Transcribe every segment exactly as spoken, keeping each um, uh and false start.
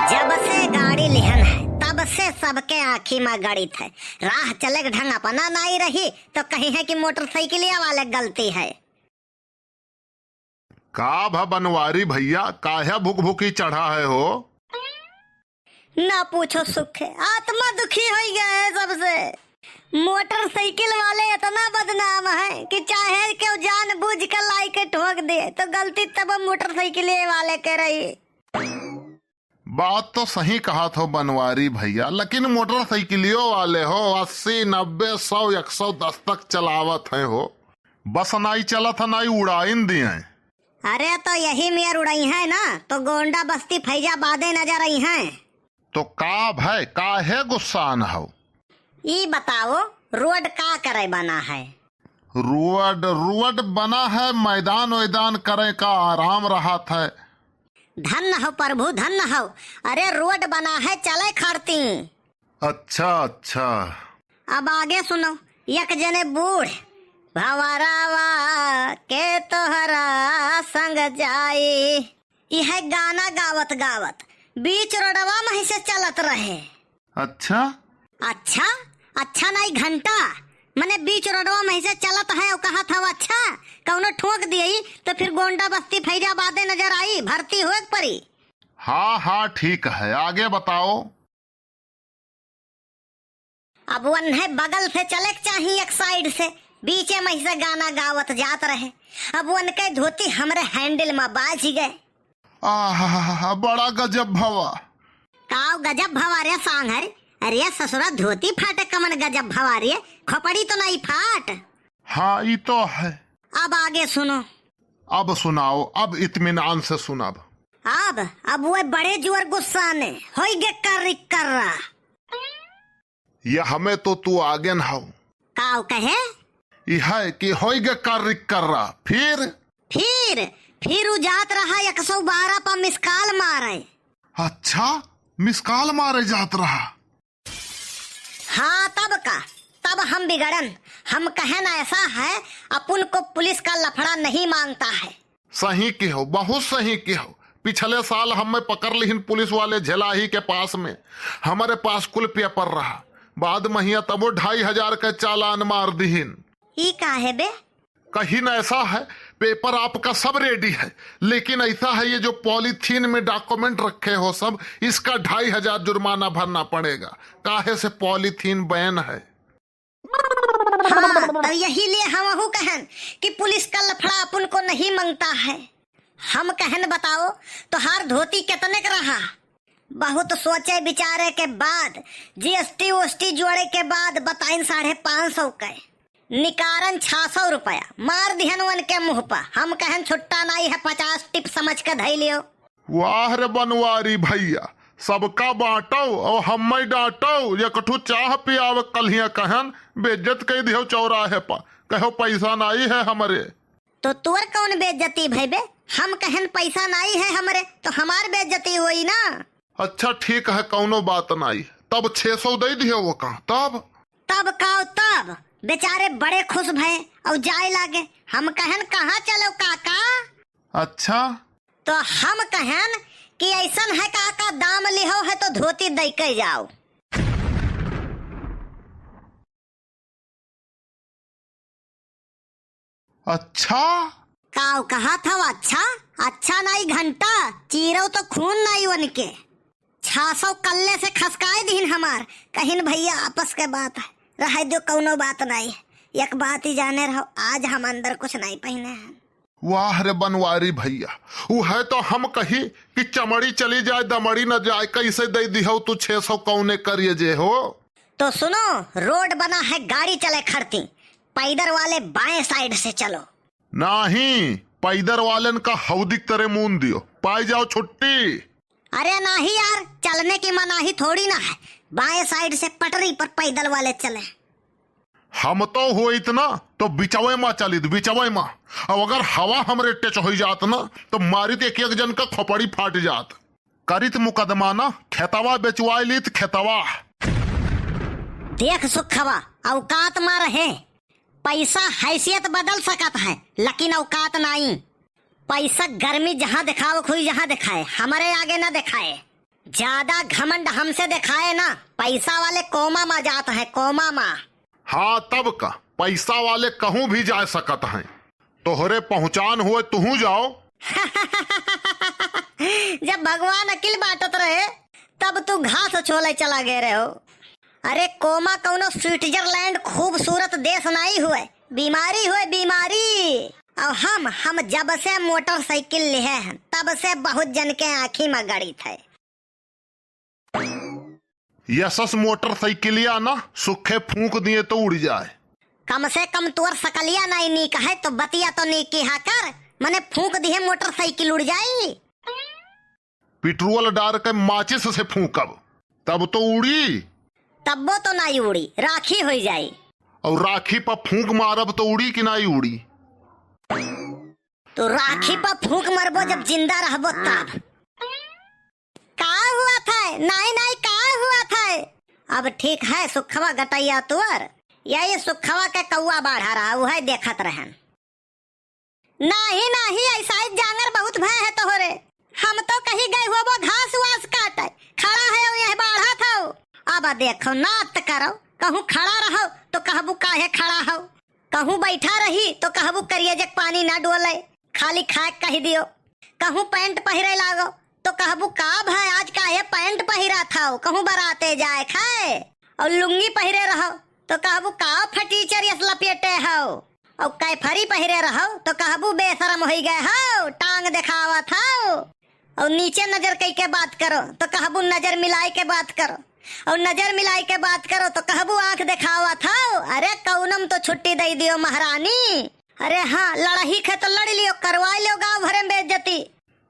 जब से गाड़ी लिहन है, तब से सबके आँखी मा गड़ित है। राह चले के ढंग अपना नाई रही, तो कहिहैं कि मोटरसाइकिलिया वाले क गलती है। का भा बनवारी भइया, काहे भुकभुकी चढ़ा है हो? ना पूछो सुखे, आत्मा दुखी होइ गए है सबसे। मोटरसाइकिल वाले इतना बदनाम है कि चाहे केहू जानबूझ के लाइ के ठोक दे, तो गलती तब मोटरसाइकिले वाले के रही। बात तो सही कहत हो बनवारी भइया, लेकिन मोटरसाइकिलियो वाले हो अस्सी, नब्बे, सौ, एक सौ दस तक चलावत हैं हो। बस नाई चलत है, नाई उड़ाइन दिए। अरे तो यही मेर उड़इहैं ना, तो गोंडा बस्ती फैजाबादे नजर अइहैं। तो का भय, काहे गुस्सान हो? ई बताओ, रोड का करे बना है? रोड, रोड बना है, मैदान वैदान करे का आराम रहत है। धन्य हो प्रभु, धन्य हो। अरे रोड बना है, चले खड़ती। अच्छा, अच्छा। अब आगे सुनो, एक जने बूढ़, भंवरवा के तोहरा संग जाई, इहै गाना गावत गावत बीच रोडवा महीं से चलत रहे। अच्छा? अच्छा? अच्छा नाई घंटा, मने बीच रोडवा महीं से चलत है अउ कहत हौ अच्छा, कउनो ठोक दियई तो फिर गोंडा बस्ती फैजाबादे नजर आई, भर्ती होए के परी। हाँ, हाँ, ठीक है, आगे बताओ। अब वन्हे बगल से चले के चाही एक side से, बीचे महीं से गाना गावत जात रहे। अब वनके धोती हमरे handle मा बाजि गए। आहा, बड़ा गजब भवा। काव गजब भवा रे सांघर? अरे ससुरा धोती फाटे कमन गजब भवा रे, खोपड़ी तो नाई फाट। हाँ, ई तो है। अब आगे सुनो। अब सुनाओ, अब इत्मीनान से सुनब। अब, अब वह बड़े जोर गुस्साने, होइगे कर्री कर्रा। यहमे तो तू आगेन हौ। काव कहे? इहै कि होइगे कर्री कर्रा। फिर? फिर, फिर उ जात रहा एक सौ बारह पर miss call मारे। अच्छा, miss call मारे जात रहा? हाँ, तब का? तब हम बिगड़न। हम कहन ऐसा है, अपुन को पुलिस का लफड़ा नहीं मांगता है। सही किहो, बहुत सही किहो। पिछले साल हम्मे पकड़ लिहिन पुलिस वाले झेलाही के पास में। हमरे पास कुल paper रहा। बाद महिया तबो ढाई हजार के चालान मार दिहिन। ई काहे बे? कहिन ऐसा है, paper आपका सब ready है, लेकिन ऐसा है, ये जो polythene में document रखे हो सब, इसका ढाई हजार जुर्माना भरना पड़ेगा, काहे से polythene ban है। हाँ, तो यही लिए हमहू कहन कि पुलिस का लफड़ा अपन को नहीं मांगता है। हम कहन बताओ, तोहार धोती कितने का रहा? बहुत सोचे विचारे के बाद, GST वोएसटी जोड़े के बाद बताइन साढ़े पाँच सौ के। निकारन छह सौ रुपया, मार दिहन उनके मुँह पर। हम कहन छुट्टा नाई है, पचास tip समझ के धई लियो। वाह रे बनवारी भइया, सबका बाँटो अउर हम्मै डाँटो, एक ठो चाह पियावे कल्हिया कहन बेइज्जत कइ दिहो चौराहे पर, कहो पैसा नाई है हमरे। तो तोर कौन बेइज्जती भई बे? हम कहन पैसा नाई है हमरे, तो हमार बेइज्जती होई ना। अच्छा ठीक है, कौनो बात नाई, तब छह सौ दइ दिहो वो का, तब? तब का, तब बेचारे बड़े खुश भए अउर जाए लागे। हम कहन कहाँ चलो काका? अच्छा। तो हम कहन कि ऐसन है काका, दाम लिहो है तो धोती दइ के जाओ। अच्छा? काव कहत हव अच्छा? अच्छा नाई घंटा, चीरव तो खून नाई वनके। छह सौ कल्ले से खसकाए दिहिन हमार। कहिन भइया आपस के बात है, रहै दियो कौनो बात नाई। एक बात ही जाने रहो, आज हम अंदर कुछ नाई पहिने हैं। वाह रे बनवारी भइया, उहै तो हम कही कि चमड़ी चली जाए, दमड़ी न जाए, कैसे दइ दिहो तू छह सौ कौने करिए जे हो? तो सुनो, रोड बना है, गाड़ी चले खड़ती, पैदर वाले बाएं side से चलो। नाहीं, पैदर वालेन का हौदी क तरे मून दियो, पाइ जाओ छुट्टी। अरे नाहीं यार, चलने की मनाही थोड़ी ना है, बाएं side से पटरी पर पैदल वाले चले। हम तो होइत ना, तो बिचवै मा चलित, बिचवै मा। अब अगर हवा हमरे टच होइ जात ना, तो मारित एक एक जन का खोपड़ी फाट जात। करित मुकदमा ना, खेतवा बेचवाइ लीत, खेतवा। देख सुखवा, औकात मा रहे। पैसा हैसियत बदल सकत है, लेकिन औकात नाई। पैसा गर्मी जहाँ देखावक हुई, जहाँ देखाए, हमरे आगे ना देखाए। ज्यादा घमंड हमसे देखाए ना, पैसा वाले कोमा मा जात हैं, कोमा मा। हाँ, तब का, पैसा वाले कहूँ भी जा सकत हैं। तोहरे पहुँचान हुए, तुहूँ जाओ। जब भगवान अकिल बाँटत रहे, तब तू घास छोले चला गए रहे हो। अरे कोमा कौनो स्विट्जरलैंड खूबसूरत देश नाई हुए, बीमारी हुए, बीमारी। और हम, हम जब से मोटरसाइकिल लिहे हैं, तब से बहुत जन के आँखी में गड़ित है। यशस मोटरसाइकिलिया ना सुखे फूंक दिए तो उड़ जाए। कम से कम तोर सकलिया नाई नीक है, तो बतिया तो नीक किहा कर, मने फूंक दिहे मोटरसाइकिल उड़ जाई। पेट्रोल डार के माचिस से फूंकब, तब तो उड़ी। तब्बो तो नाई उड़ी, राखी होई जाई। और राखी पर फूंक मारब तो उड़ी कि नाई उड़ी? तो राखी पर फूंक मारबो जब जिंदा रहबो तब। का हुआ था? नाई, नाई, का हुआ था? अब ठीक है सुखवा गटैया तुअर, या ये सुखवा के कौआ बाढ़ा रहा, उहै देखत रहन। नाही, नाही, ऐसा ही जांगर बहुत भय है तोहरे। हम तो कही गए हुआ वो घास वास काटे, खड़ा है यह बाढ़ा था। अब देखो नात करो, कहूँ खड़ा रहो तो कहबू काहे खड़ा हो, कहूँ बैठा रही तो कहबू करिए जग पानी ना डोले, खाली खाए कह दियो। कहूँ पैंट पहिरे लागो तो कहबू का भाई आज काहे पैंट पहिरा था, कहूँ बराते जाए खाए। और लुंगी पहिरे रहो तो कहबू का फटीचर यस लपेटे हो। और कैफरी पहिरे रहो तो कहबू बेशरम होई गए हो, टांग देखावत हो। और नीचे नजर कई के बात करो तो कहबू नजर मिलाई के बात करो। और नजर मिलाई के बात करो तो कहबू आंख देखावत हो। अरे कौनम तो छुट्टी दे दियो महारानी। अरे हाँ, लड़ही खे तो लड़ लियो, करवा लियो गाँव भरे में बेइज्जती।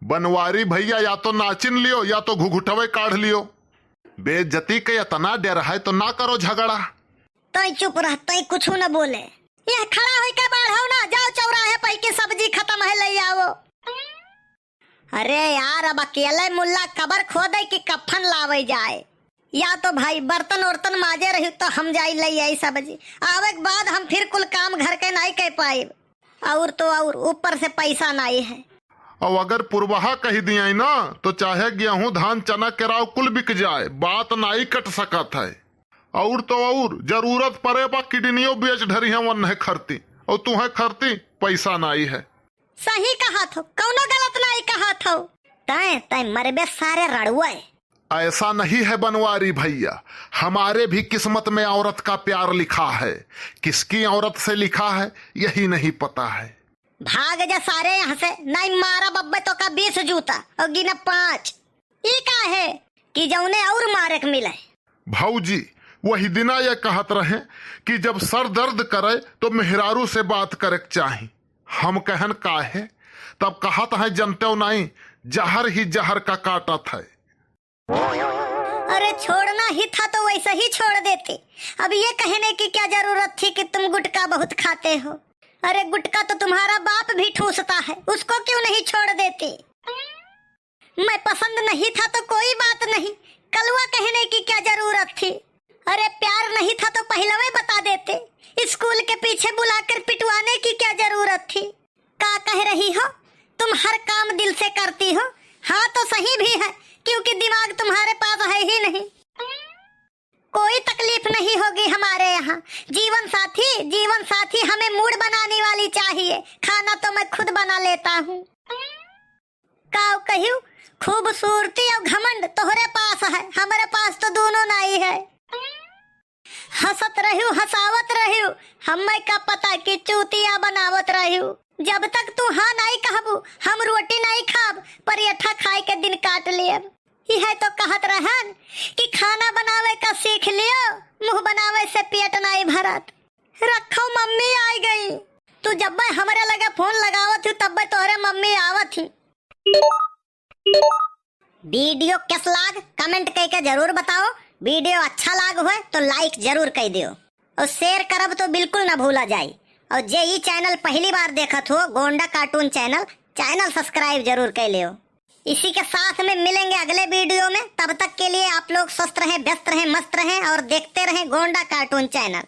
बनवारी भैया, या तो नाचिन लियो या तो घुघुटवे काढ़ लियो। बेइज्जती के इतना डर है तो ना करो झगड़ा। तई चुप रह, तई कुछ न बोले। यह खड़ा होई के बाढ़ो ना, जाओ चौराहे पर की सब्जी खत्म है, ले आओ। अरे यार, अब अकेले मुल्ला कबर खोदे कि कफन लावे जाए? या तो भाई बर्तन उर्तन माजे रही तो हम जाई ले आई सब्जी, आवे के बाद हम फिर कुल काम घर के नाई कर पाइब। और तो और ऊपर से पैसा नाई है। और अगर पुरबहा कही दिए ना तो चाहे गेहूं धान चना केराव कुल बिक जाए, बात नाई कट सकत है। और तो और जरूरत परे बा किडनियो बेच ढरी है वन्हे खरती, और तुहे खरती पैसा नाई है। सही कहत हो, कौनो गलत नाई कहत हो। तैं, तैं मरबे सारे रड़ुए। ऐसा नहीं है बनवारी भैया, हमारे भी किस्मत में औरत का प्यार लिखा है। किसकी औरत से लिखा है, यही नहीं पता है। भाग जा सारे यहाँ से, नाई मारब अब्बे तोका बीस जूता और गिना पाँच। ई का है कि जौने और मारे के मिले? भौजी, वही दिना ये कहत रहे कि जब सर दर्द करे तो मेहरारू से बात करे के चाही। हम कहन काहे? तब कहत है जनते नाई, जहर ही जहर का काटत है। अरे छोड़ना ही था तो वैसे ही छोड़ देते। अब ये कहने की क्या जरूरत थी कि तुम गुटखा बहुत खाते हो? अरे गुटखा तो तुम्हारा बाप भी ठूसता है, उसको क्यों नहीं छोड़ देते? मैं पसंद नहीं था तो कोई बात नहीं, कलवा कहने की क्या जरूरत थी? अरे प्यार नहीं था तो पहलवे बता देते, स्कूल के पीछे बुलाकर पिटवाने की क्या जरूरत थी? का कह रही हो? तुम हर काम दिल से करती हो। हाँ तो सही भी है, क्योंकि दिमाग तुम्हारे पास है ही नहीं। कोई तकलीफ नहीं होगी हमारे यहाँ। जीवन साथी, जीवन साथी हमें मूड बनाने वाली चाहिए। खाना तो मैं खुद बना लेता हूँ। काव कहियो, खूबसूरती और घमंड तोहरे पास है, हमरे पास तो दोनों नाई है। हंसत रह्यू, हंसावत रह्यू, हमें का पता कि चूतिया बनावत रह्यू। जब तक तू हाँ नाई कहबू, हम रोटी नाई खाब, परेठा खाए के दिन काट लेब। इहे तो कहत रहन कि खाना बनावे का सीख लियो, मुंह बनावे से पेट नाई भरत। रखो, मम्मी आई गई। तू जब्बे हमरे लगे फोन लगावत ही, तब्बे तोहरे मम्मी आवत ही। वीडियो कस लाग, comment कइके जरूर बताओ। वीडियो अच्छा लाग होए तो like जरूर कइ दियो और share करब तो बिल्कुल ना भूला जाए। और जे ई channel पहली बार देखत हो, गोंडा cartoon channel, channel subscribe जरूर कइ लियो। इसी के साथ में मिलेंगे अगले वीडियो में। तब तक के लिए आप लोग स्वस्थ रहें, व्यस्त रहें, मस्त रहें और देखते रहें गोंडा cartoon channel।